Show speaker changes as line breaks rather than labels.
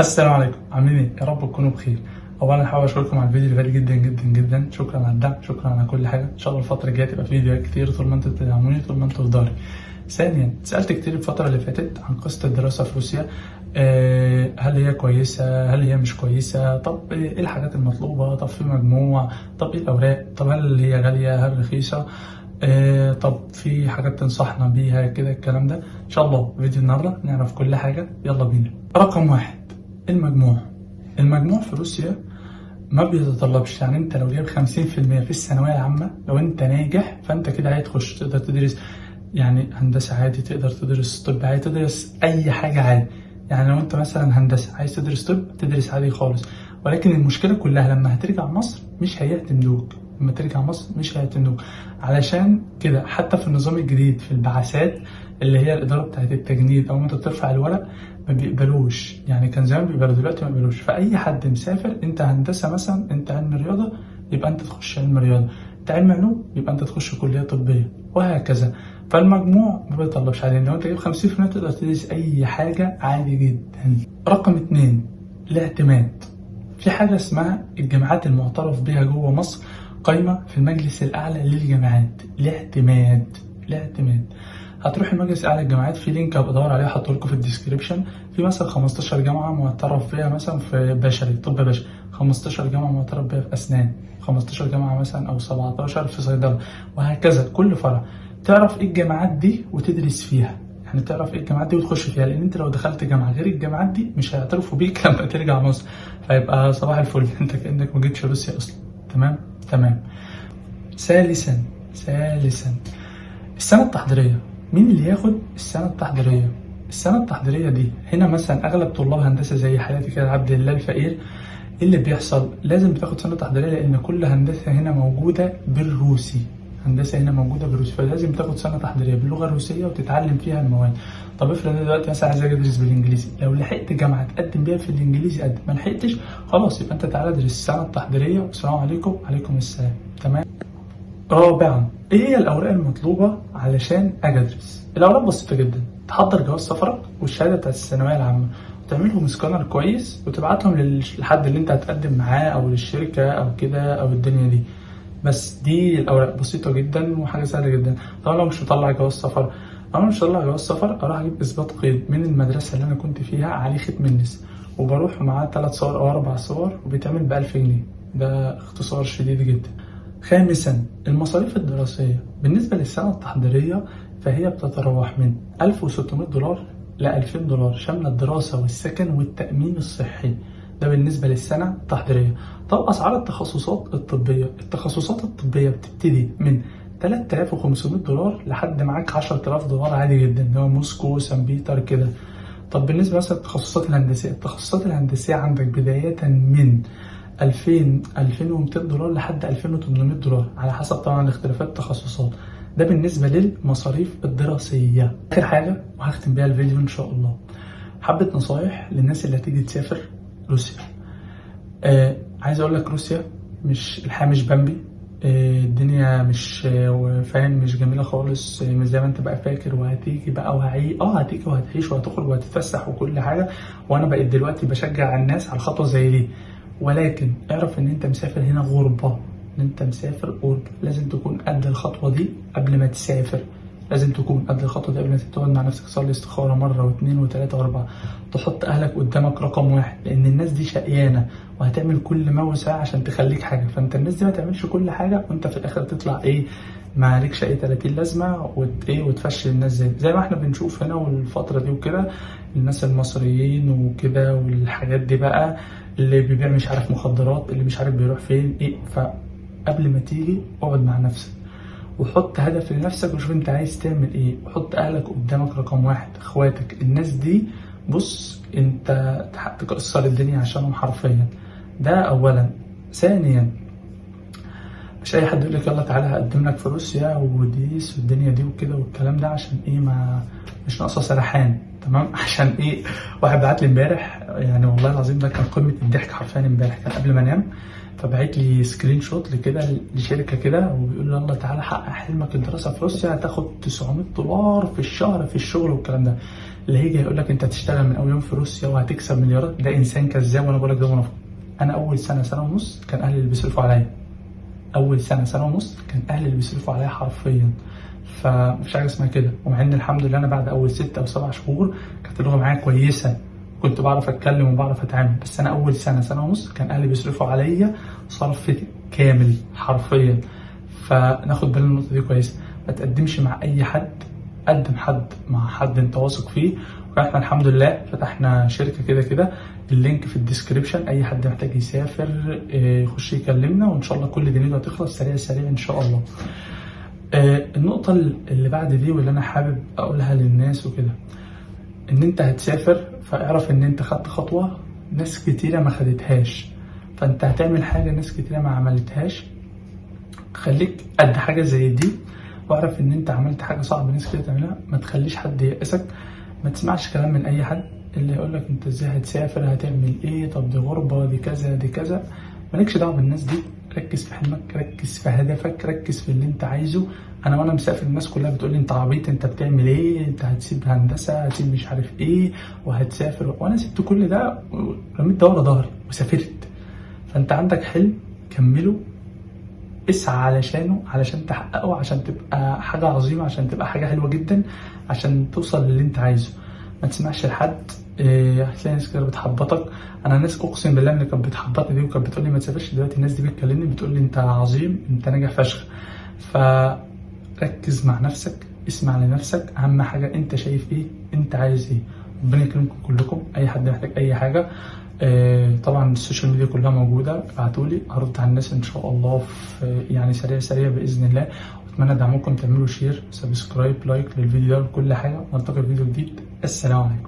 السلام عليكم، عاملين ايه؟ يا رب تكونوا بخير. اولا حابب اشكركم على الفيديو اللي فات جدا جدا جدا، شكرا على الدعم، شكرا على كل حاجة. ان شاء الله الفترة الجاية تبقى فيديوهات كتير طول ما انتوا بتدعموني، طول ما انتوا في ضهري. ثانيا، اتسالت كتير الفترة اللي فاتت عن قصة الدراسة في روسيا، هل هي كويسة، هل هي مش كويسة، طب ايه الحاجات المطلوبة، طب في مجموع، طب ايه الاوراق، طب هل هي غالية، هل رخيصة، طب في حاجات تنصحنا بيها كده، الكلام ده. ان شاء الله فيديو النهارده نعرف كل حاجة، يلا بينا. رقم واحد، المجموع. المجموع في روسيا ما بيتطلبش، يعني انت لو جايب 50% في الثانوية العامة، لو انت ناجح فانت كده عادي تخش، تقدر تدرس يعني هندسة عادي، تقدر تدرس طب عادي، تدرس أي حاجة عادي. يعني لو انت مثلا هندسة عايز تدرس طب تدرس عادي خالص. ولكن المشكلة كلها لما هترجع مصر مش هيعتمدوك، لما ترجع مصر مش هيعتمدوك. علشان كده حتى في النظام الجديد في البعثات اللي هي الإدارة بتاعت التجنيد، أول ما انت بترفع الورق ما بيقبلوش، يعني كان زمان بيقبلوا، دلوقتي ما بيقبلوش. فأي حد مسافر، انت هندسة مثلا، انت علم رياضة يبقى انت تخش علم رياضة، انت علم علوم يبقى انت تخش كلية طبية، وهكذا. فالمجموع ما بيطلبش عليه، لو انت جايب 50% تقدر تدرس أي حاجة عادي جدا. رقم 2، الاعتماد. في حاجة اسمها الجامعات المعترف بها جوه مصر، قايمة في المجلس الأعلى للجامعات. الاعتماد، الاعتماد هتروح المجلس الأعلى للجامعات، في link هبقى ادور عليه احطه لكم في ال description. في مثلا 15 جامعة معترف بيها مثلا في بشري، طب بشري، 15 جامعة معترف بيها في أسنان، 15 جامعة مثلا أو 17 في صيدلة، وهكذا. كل فرع تعرف إيه الجامعات دي وتدرس فيها، يعني تعرف إيه الجامعات دي وتخش فيها، لأن أنت لو دخلت جامعة غير الجامعات دي مش هيعترفوا بيك لما ترجع مصر، فيبقى صباح الفل، أنت كأنك ما جيتش روسيا أصلا. تمام؟ تمام. ثالثا السنة التحضيرية. مين اللي ياخد السنة التحضيرية؟ السنة التحضيرية دي هنا مثلا أغلب طلاب هندسة زي حالاتي كده، عبد الله الفقير، إيه اللي بيحصل؟ لازم بتاخد سنة تحضيرية، لأن كل هندسة هنا موجودة بالروسي، هندسة هنا موجودة بالروسي، فلازم تاخد سنة تحضيرية باللغة الروسية وتتعلم فيها المواد. طب افرض انا دلوقتي مثلا عايز ادرس بالانجليزي، لو لحقت جامعة تقدم بيها في الانجليزي قدم، ما لحقتش خلاص يبقى انت تعالى ادرس السنة التحضيرية والسلام عليكم. وعليكم السلام. تمام. رابعا، ايه هي الاوراق المطلوبة علشان اجي ادرس؟ الاوراق بسيطة جدا، تحضر جواز سفرك والشهادة بتاعت الثانوية العامة، وتعملهم سكانر كويس وتبعتهم للحد اللي انت هتقدم معاه او للشركة او كده او الدنيا دي. بس دي الاوراق بسيطة جدا وحاجه سهلة جدا. طبعا لو مش مطلع جواز سفر، لو مش مطلع جواز سفر اروح اجيب اثبات قيد من المدرسة اللي انا كنت فيها عليه ختم النسا، وبروح معاه 3 صور او 4 صور، وبيتعمل ب1000 جنيه. ده اختصار شديد جدا. خامسا، المصاريف الدراسية. بالنسبة للسنة التحضيرية فهي بتتراوح من 1600 دولار ل 2000 دولار، شاملة الدراسة والسكن والتأمين الصحي. ده بالنسبة للسنة التحضيرية. طب أسعار التخصصات الطبية؟ التخصصات الطبية بتبتدي من 3500 دولار لحد معاك 10000 دولار عادي جدا، اللي هو موسكو، سان بيتر كده. طب بالنسبة مثلا للتخصصات الهندسية، التخصصات الهندسية عندك بداية من 2200 دولار لحد 2800 دولار، على حسب طبعا اختلافات التخصصات. ده بالنسبة للمصاريف الدراسية. آخر حاجة وهختم بيها الفيديو إن شاء الله، حبة نصايح للناس اللي هتيجي تسافر روسيا. عايز أقول لك روسيا مش الحياة مش بامبي، الدنيا مش فاهم، مش جميلة خالص، مش زي ما انت بقى فاكر، وهتيجي بقى هتيجي وهتعيش وهتخرج وهتتفسح وكل حاجة. وأنا بقيت دلوقتي بشجع الناس على خطوة زي دي، ولكن اعرف ان انت مسافر هنا غربة، ان انت مسافر غربة، لازم تكون قد الخطوة دي قبل ما تسافر، لازم تكون قد الخطوة دي قبل ما تقعد مع نفسك تصلي استخارة مرة واثنين وثلاثة وأربعة، تحط أهلك قدامك رقم 1، لأن الناس دي شقيانة وهتعمل كل ما وسعها عشان تخليك حاجة. فأنت الناس دي ما تعملش كل حاجة وأنت في الآخر تطلع إيه، ما عليكش أي 30 لازمة وتفشل الناس زي ما إحنا بنشوف هنا والفترة دي وكده، الناس المصريين وكده والحاجات دي بقى، اللي بيبيع مش عارف مخدرات، اللي مش عارف بيروح فين إيه. فقبل ما تيجي اقعد مع نفسك وحط هدف لنفسك وشوف انت عايز تعمل ايه، وحط اهلك قدامك رقم 1، اخواتك، الناس دي بص انت تكسر الدنيا عشانهم حرفيا. ده اولا. ثانيا، مش اي حد يقول لك يلا تعالى هقدم لك في روسيا وديس والدنيا دي وكده والكلام ده، عشان ايه؟ ما مش ناقصه سرحان. تمام؟ عشان ايه؟ واحد بعت لي امبارح، يعني والله العظيم ده كان قمة الضحك حرفيا، امبارح كان قبل ما انام، فبعت لي screenshot لكده لشركة كده، وبيقول لي يلا تعالى حقق حلمك الدراسة في روسيا، هتاخد 900 دولار في الشهر في الشغل والكلام ده. اللي هيجي هيقول لك انت هتشتغل من اول يوم في روسيا وهتكسب مليارات، ده انسان كذاب، وانا بقول لك ده منافق. انا اول سنة سنة ونص كان اهلي اللي بيصرفوا عليا، اول سنة سنة ونص كان اهلي اللي بيصرفوا عليا حرفيا، فمفيش حاجة اسمها كده. ومع ان الحمد لله انا بعد اول 6 او 7 شهور كانت اللغة معايا كويسة، كنت بعرف اتكلم وبعرف اتعامل، بس انا اول سنة سنة ونص كان اهلي بيصرفوا عليا صرف كامل حرفيا. فناخد بالنا من النقطة دي كويس. ما تقدمش مع اي حد، قدم حد مع حد انت واثق فيه. واحنا الحمد لله فتحنا شركة كده كده، ال link في ال description، اي حد محتاج يسافر يخش يكلمنا، وان شاء الله كل دنيته هتخلص سريع سريع ان شاء الله. النقطة اللي بعد دي واللي انا حابب اقولها للناس وكده، ان انت هتسافر فاعرف ان انت خدت خطوة ناس كتيرة ما خدتهاش، فانت هتعمل حاجة ناس كتيرة ما عملتهاش. خليك قد حاجة زي دي، واعرف ان انت عملت حاجة صعبة ناس كتير تعملها. ما تخليش حد ييأسك، ما تسمعش كلام من اي حد اللي يقولك انت ازاي هتسافر، هتعمل ايه، طب دي غربه، دي كذا دي كذا. مالكش دعوه بالناس دي، ركز في حلمك، ركز في هدفك، ركز في اللي انت عايزه. انا وانا مسافر الناس كلها بتقول لي انت عبيط، انت بتعمل ايه، انت هتسيب هندسة، هتسيب مش عارف ايه وهتسافر، وانا سبت كل ده ورميت ده ورا ظهري وسافرت. فانت عندك حلم كمله، اسعى علشانه، علشان تحققه، عشان تبقى حاجة عظيمة، عشان تبقى حاجة حلوة جدا، عشان توصل للي انت عايزه. ما تسمعش لحد، هتلاقي ناس كتير بتحبطك. انا ناس اقسم بالله اللي كانت بتحبطني دي وكانت بتقول لي ما تسافرش، دلوقتي الناس دي بتكلمني بتقول لي انت عظيم، انت ناجح فشخ. فركز مع نفسك، اسمع لنفسك، اهم حاجة انت شايف ايه، انت عايز ايه. ربنا يكرمكم كلكم. اي حد محتاج اي حاجة، طبعا ال social media كلها موجودة، ابعتولي هرد على الناس ان شاء الله في يعني سريع سريع باذن الله. واتمنى دعمكم، تعملوا share، subscribe، like للفيديو ده وكل حاجة. ونلتقي في فيديو جديد. السلام عليكم.